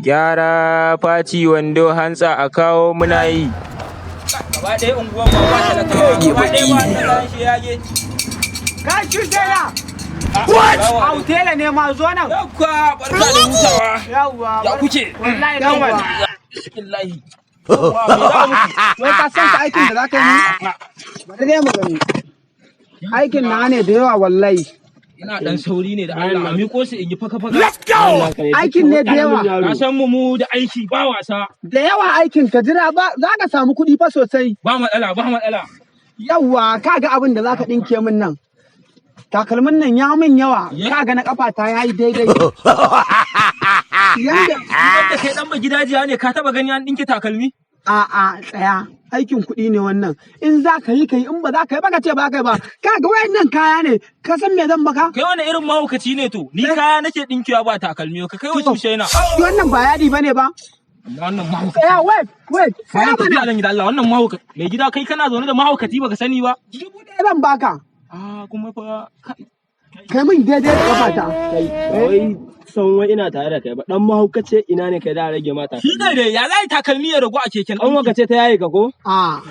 Gyara faci wando hantsa a kawo muna yi. Gaba ɗaya unguwan ma ba talakawa, gaba ɗaya ba talakawa shi yage. Ka shi tela. What? Au, tela ne ma, zo nan. Yawwa, barka da hutawa. Yawwa. Ya kuke? Wallahi normal. Bismillahi. Yawwa, me za mu muku? Wai ka san ka aikin da zaka yi? Bari dai mu gani. Aikin na ne da yawa wallahi. Ina dan sauri ne da Allah, a miƙo su in yi faka faka. Aikin ne da yawa. Ka san mu da aiki ba wasa. Da yawa aikin, ka jira ba za ka samu kuɗi fa sosai. Ba matsala, ba matsala. Yawwa, ka ga abin da zaka ɗinke min nan. Takalmin nan ya min yawa, ka ga na kafa ta yayi daidai. Yanda Wanda kai dan gidajiya ne, ka taba gani an dinke takalmi? A'a, tsaya. Aikin kuɗi ne wannan. In za ka yi, ka yi, in ba za ka yi ba, ka ce ba ka yi ba. Ka ga wayannan kaya ne, ka san me zan maka? Kai wani irin mahaukaci ne to? Ni kaya nake dinkewa ba takalmi, ka kai wa tushe na. Wannan ba yadi bane ba. Amma wannan mahaukaci. Tsaya, wait, wait. Tsaya Bayan tafiya mana. zan yi da Allah, wannan mahaukaci. Mai gida, kai kana zaune da mahaukaci baka sani ba. 1000 zan baka. Ah, kuma fa kai. Kai min daidai da kafata. Kai, ba wai son wai ina tare da kai ba, dan mahaukace ina ne kai da rage mata? Shi ne dai, ya zai takalmi ya ragu a keken An waka ce ta yaye ka ko? A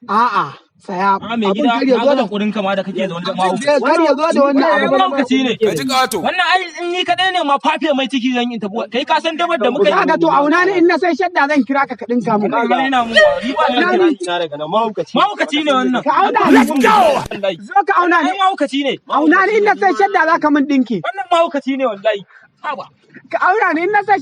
a'a, tsaya. A mai Abin gida, kar ya na zo ga da hakurin kama da kake zaune da mahaukaci. Kar ya zo da wannan Wannan abu. mahaukaci ne. Ka ji ƙato. Wannan ai in ni kadai ne ma fafe mai ciki zan yi tafi. Kai ka san dabar da muka yi. Kaga, to auna ni, in na sai shadda zan kira ka, ka dinka mu. Ka raina mu ni ba Auna na ni. Ina daga nan, mahaukaci. Mahaukaci ne wannan. Ka auna ni. Let's go. Wallahi. Zo ka auna Ai ni. mahaukaci ne. Auna ni, in na sai shadda za ka min dinki. Wannan mahaukaci ne wallahi. Haba. Ka auna ni in na sai